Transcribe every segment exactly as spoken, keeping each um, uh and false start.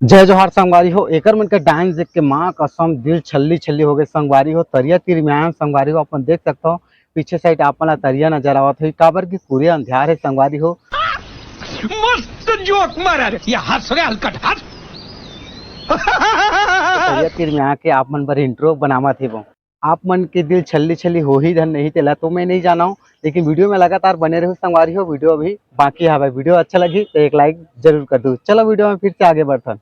जय जोहार संगवारी हो, एकर मन के डांस देख के माँ कसम दिल छल्ली छल्ली हो गए संगवारी हो। तरिया तीर में आए हन संगवारी हो, अपन देख सकत हो पीछे साइड आप मन ला तरिया नजर आवत होही, काबर कि पूरे अंधियार हे संगवारी हो। मस्त जोक मारा रे, ये हंस रे हलकट हंस। तरिया तीर में आके आप मन बर इंट्रो बनावत हे वो। आप मन के दिल छल्ली छल्ली होही धन नहीं, तेला तो मैं नहीं जाना हूँ, लेकिन वीडियो में लगातार बने रहू संगवारी हो। वीडियो अभी बाकी हवे, वीडियो अच्छा लगी तो एक लाइक जरूर कर दू। चलो वीडियो में फिर से आगे बढ़थन।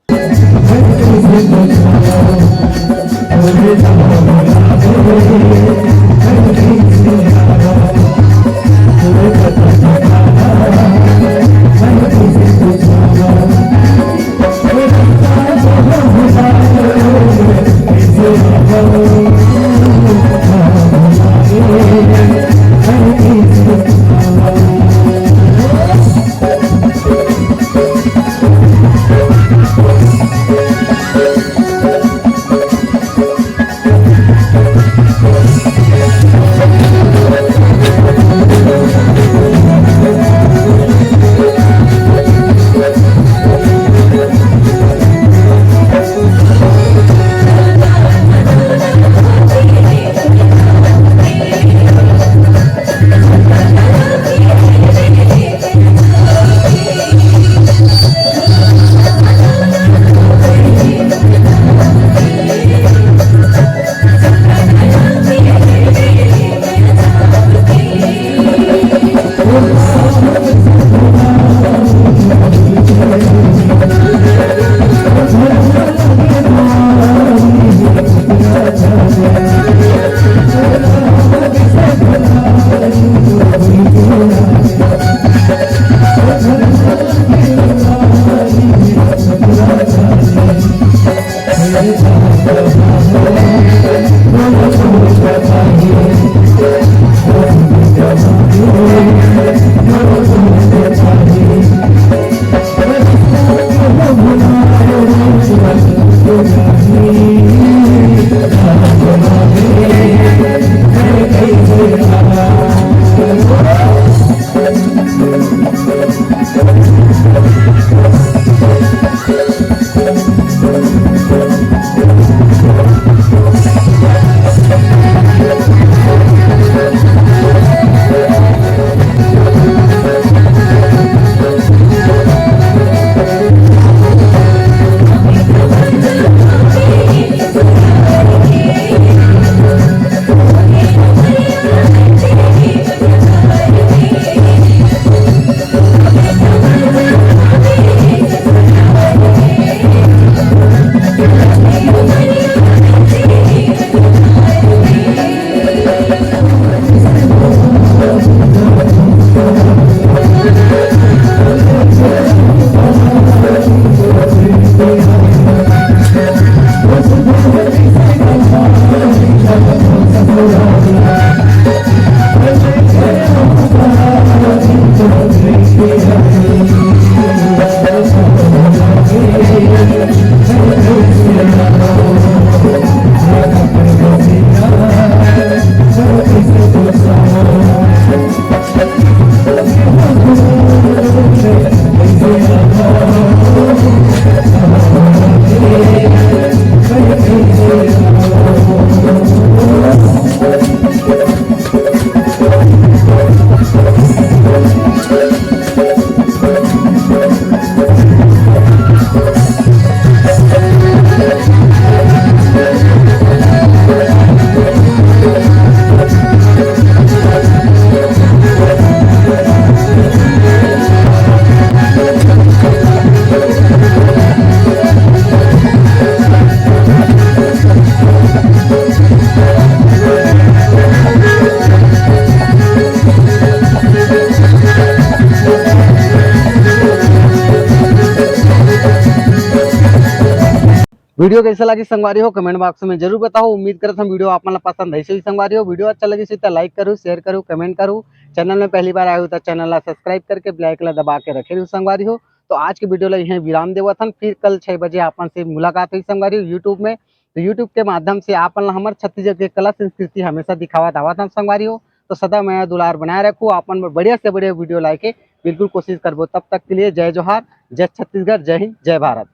वीडियो कैसे लगी संगवारी हो, कमेंट बॉक्स में जरूर बताओ। उम्मीद करत हम वीडियो आप मन ला पसंद आइस होही संगवारी हो। वीडियो अच्छा लगिस होही त लाइक करू, शेयर करू, कमेंट करू। चैनल में पहली बार आए हो त चैनल ला सब्सक्राइब करके बेल आइकन ला दबा के रखे रहू संगवारी हो। तो आज के वीडियो ला इहें विराम देवत हन, फिर कल छह बजे आप मन से मुलाकात होही संगवारी हो YouTube में। तो YouTube के माध्यम से आप मन ला हमर छत्तीसगढ़ के कला संस्कृति हमेशा दिखावत आवत हन संगवारी हो। तो सदा मया दुलार बनाए रखू, आप मन बर बढ़िया से बढ़िया वीडियो लाए के बिल्कुल कोशिश करबो। तब तक के लिए जय जोहार, जय छत्तीसगढ़, जय हिंद, जय भारत।